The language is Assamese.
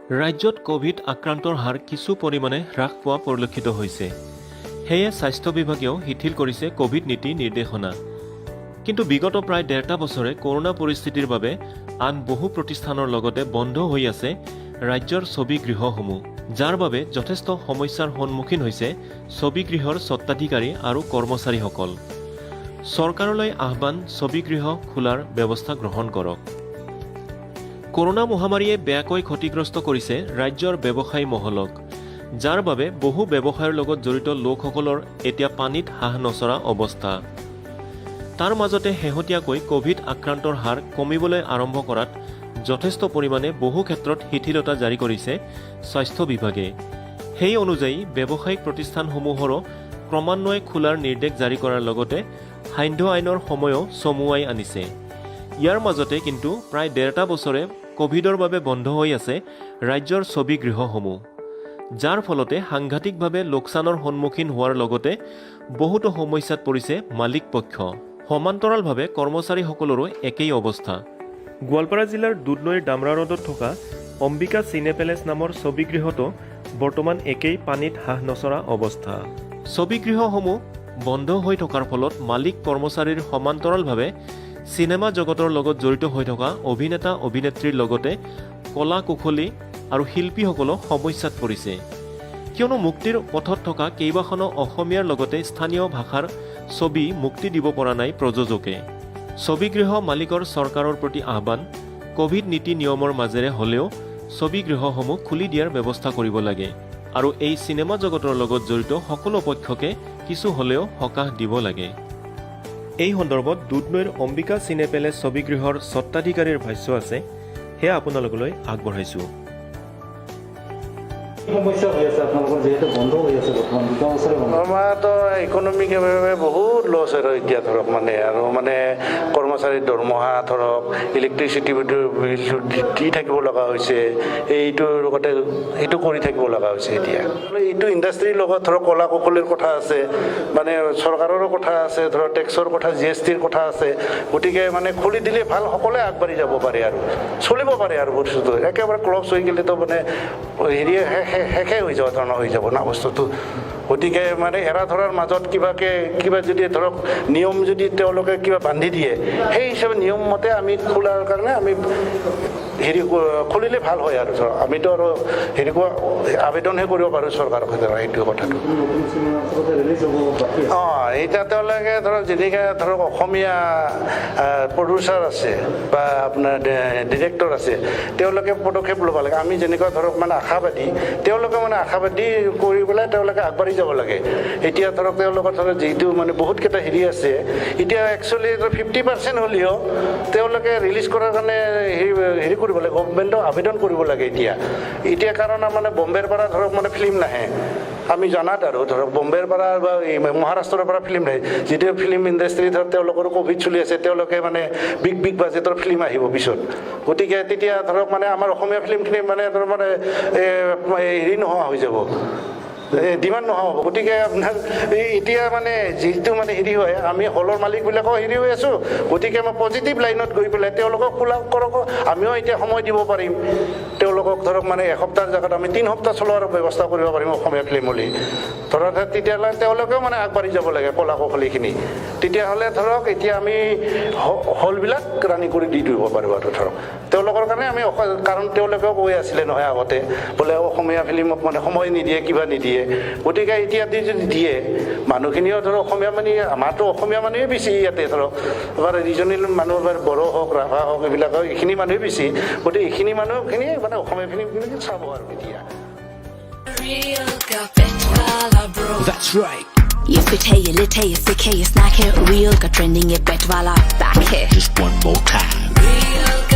ৰাজ্যত ক'ভিড আক্ৰান্তৰ হাৰ কিছু পৰিমাণে হ্ৰাস পোৱা পৰিলক্ষিত হৈছে। সেয়ে স্বাস্থ্য বিভাগেও শিথিল কৰিছে ক'ভিড নীতি নিৰ্দেশনা। কিন্তু বিগত প্ৰায় ডেৰটা বছৰে কৰোণা পৰিস্থিতিৰ বাবে আন বহু প্ৰতিষ্ঠানৰ লগতে বন্ধ হৈ আছে ৰাজ্যৰ ছবিগৃহসমূহ, যাৰ বাবে যথেষ্ট সমস্যাৰ সন্মুখীন হৈছে ছবিগৃহৰ স্বত্বাধিকাৰী আৰু কৰ্মচাৰীসকল। চৰকাৰলৈ আহ্বান, ছবিগৃহ খোলাৰ ব্যৱস্থা গ্ৰহণ কৰক। কৰোণা মহামাৰীয়ে বেয়াকৈ ক্ষতিগ্ৰস্ত কৰিছে ৰাজ্যৰ ব্যৱসায়ী মহলক, যাৰ বাবে বহু ব্যৱসায়ৰ লগত জড়িত লোকসকলৰ এতিয়া পানীত হাঁহ নচৰা অৱস্থা। তাৰ মাজতে শেহতীয়াকৈ ক'ভিড আক্ৰান্তৰ হাৰ কমিবলৈ আৰম্ভ কৰাত যথেষ্ট পৰিমাণে বহু ক্ষেত্ৰত শিথিলতা জাৰি কৰিছে স্বাস্থ্য বিভাগে। সেই অনুযায়ী ব্যৱসায়িক প্ৰতিষ্ঠানসমূহৰো ক্ৰমান্বয়ে খোলাৰ নিৰ্দেশ জাৰি কৰাৰ লগতে সান্ধ্য আইনৰ সময়ো চমুৱাই আনিছে। ইয়াৰ মাজতে কিন্তু প্ৰায় ডেৰটা বছৰে ক'ভিডৰ বাবে বন্ধ হৈ আছে ৰাজ্যৰ ছবিগৃহসমূহ, যাৰ ফলতে সাংঘাতিকভাৱে লোকচানৰ সন্মুখীন হোৱাৰ লগতে বহুতো সমস্যাত পৰিছে মালিক পক্ষ। সমান্তৰালভাৱে কৰ্মচাৰীসকলৰো একেই অৱস্থা। গোৱালপাৰা জিলাৰ দুধনৈৰ দামৰা ৰোডত থকা অম্বিকা চিনে পেলেচ নামৰ ছবিগৃহতো বৰ্তমান একেই পানীত হাঁহ নচৰা অৱস্থা। ছবিগৃহসমূহ বন্ধ হৈ থকাৰ ফলত মালিক কৰ্মচাৰীৰ সমান্তৰালভাৱে চিনেমা জগতৰ লগত জড়িত হৈ থকা অভিনেতা অভিনেত্ৰীৰ লগতে কলা কুশলী আৰু শিল্পীসকলো সমস্যাত পৰিছে। কিয়নো মুক্তিৰ পথত থকা কেইবাখনো অসমীয়াৰ লগতে স্থানীয় ভাষাৰ ছবি মুক্তি দিব পৰা নাই প্ৰযোজকে। ছবিগৃহ মালিকৰ চৰকাৰৰ প্ৰতি আহ্বান, ক'ভিড নীতি নিয়মৰ মাজেৰে হ'লেও ছবিগৃহসমূহ খুলি দিয়াৰ ব্যৱস্থা কৰিব লাগে আৰু এই চিনেমা জগতৰ লগত জড়িত সকলো পক্ষকে কিছু হ'লেও সকাহ দিব লাগে। এই সন্দৰ্ভত দুধনৈৰ অম্বিকা চিনে পেলেচ ছবিগৃহৰ স্বত্বাধিকাৰীৰ ভাষ্য আছে, সেয়া আপোনালোকলৈ আগবঢ়াইছোঁ। কি সমস্যা হৈ আছে আপোনালোকৰ, যিহেতু বন্ধ হৈ আছে বৰ্তমান 2টা বছৰে বন্ধ? আমাৰতো ইকনমিকভাৱে বহুত লছ হয় এতিয়া ধৰক মানে আৰু মানে কৰ্মচাৰীৰ দৰমহা ধৰক, ইলেক্ট্ৰিচিটি বিলটো দি থাকিব লগা হৈছে। এইটোৰ লগতে এইটো কৰি থাকিব লগা হৈছে। এতিয়া এইটো ইণ্ডাষ্ট্ৰীৰ লগত ধৰক কলা কুশলীৰ কথা আছে, মানে চৰকাৰৰো কথা আছে, ধৰক টেক্সৰ কথা, জিএছটিৰ কথা আছে। গতিকে মানে খুলি দিলে ভাল, সকলোৱে আগবাঢ়ি যাব পাৰে আৰু চলিব পাৰে। আৰু বস্তুটো একেবাৰে ক্লছ হৈ গ'লেতো মানে হেৰি শেষে হৈ যোৱা ধৰণৰ হৈ যাব না বস্তুটো। গতিকে মানে এৰা ধৰাৰ মাজত কিবাকে কিবা যদি ধৰক নিয়ম যদি তেওঁলোকে কিবা বান্ধি দিয়ে, সেই হিচাপে নিয়ম মতে আমি খোলাৰ কাৰণে আমি হেৰি খুলিলে ভাল হয়। আৰু ধৰক আমিতো আৰু হেৰি আবেদনহে কৰিব পাৰোঁ চৰকাৰক ধৰক সেইটো কথাটো। নতুন চিনেমা আচলতে ৰিলিজ হ'ব বাকী আছে। অঁ, এতিয়া তেওঁলোকে ধৰক যেনেকৈ ধৰক অসমীয়া প্ৰডিউচাৰ আছে বা আপোনাৰ ডিৰেক্টৰ আছে, তেওঁলোকে পদক্ষেপ ল'ব লাগে। আমি যেনেকুৱা ধৰক মানে আশাবাদী, তেওঁলোকে মানে আশাবাদী কৰি পেলাই তেওঁলোকে আগবাঢ়ি যাব লাগে। এতিয়া ধৰক তেওঁলোকৰ ধৰক যিটো মানে বহুতকেইটা হেৰি আছে, এতিয়া একচুৱেলি 50% হ'লেও তেওঁলোকে ৰিলিজ কৰাৰ কাৰণে হেৰি হেৰি কৰিব লাগে, গভমেণ্টক আবেদন কৰিব লাগে এতিয়া। এতিয়া কাৰণ মানে বম্বেৰ পৰা ধৰক মানে ফিল্ম নাহে, আমি জনাত আৰু ধৰক বম্বেৰ পৰা বা এই মহাৰাষ্ট্ৰৰ পৰা ফিল্ম নাহে। যিটো ফিল্ম ইণ্ডাষ্ট্ৰি ধৰক তেওঁলোকৰো ক'ভিড চলি আছে, তেওঁলোকে মানে বিগ বিগ বাজেটৰ ফিল্ম আহিব পিছত। গতিকে তেতিয়া ধৰক মানে আমাৰ অসমীয়া ফিল্মখিনি মানে ধৰক মানে হেৰি নোহোৱা হৈ যাব, ডিমাণ্ড নোহোৱা হ'ব। গতিকে আপোনাৰ এই এতিয়া মানে যিটো মানে হেৰি হয়, আমি হলৰ মালিকবিলাকো হেৰি হৈ আছোঁ। গতিকে মই পজিটিভ লাইনত গৈ পেলাই তেওঁলোকক খোলা কৰক, আমিও এতিয়া সময় দিব পাৰিম তেওঁলোকক। ধৰক মানে এসপ্তাহৰ জেগাত আমি 3 সপ্তাহ চলোৱাৰ ব্যৱস্থা কৰিব পাৰিম অসমীয়া ফিল্ম বুলি ধৰক। তেতিয়াহ'লে তেওঁলোকেও মানে আগবাঢ়ি যাব লাগে কলা কুশলীখিনি। তেতিয়াহ'লে ধৰক এতিয়া আমি হলবিলাক ৰানিং কৰি দি দিব পাৰিব। আৰু ধৰক তেওঁলোকৰ কাৰণে আমি কাৰণ তেওঁলোকেও কৈ আছিলে নহয় আগতে বোলে অসমীয়া ফিল্মক মানে সময় নিদিয়ে, কিবা নিদিয়ে। গতিকে এতিয়া দি যদি দিয়ে, মানুহখিনিও ধৰক অসমীয়া মানে আমাৰতো অসমীয়া মানুহেই বেছি ইয়াতে। ধৰক আমাৰ ৰিজনেল মানুহ বা বড়ো হওক, ৰাভা হওক, এইবিলাক হওক, এইখিনি মানুহেই বেছি। গতিকে এইখিনি মানুহখিনি মানে অসমীয়া ফিল্মখিনি চাব আৰু এতিয়া। Real का पेट वाला bro. That's right. ये फिट है, ये लिट है, ये सिक है, ये स्नैक है, रियल का ट्रेंडिंग ये पेट वाला पैक है। Just one more time. Real.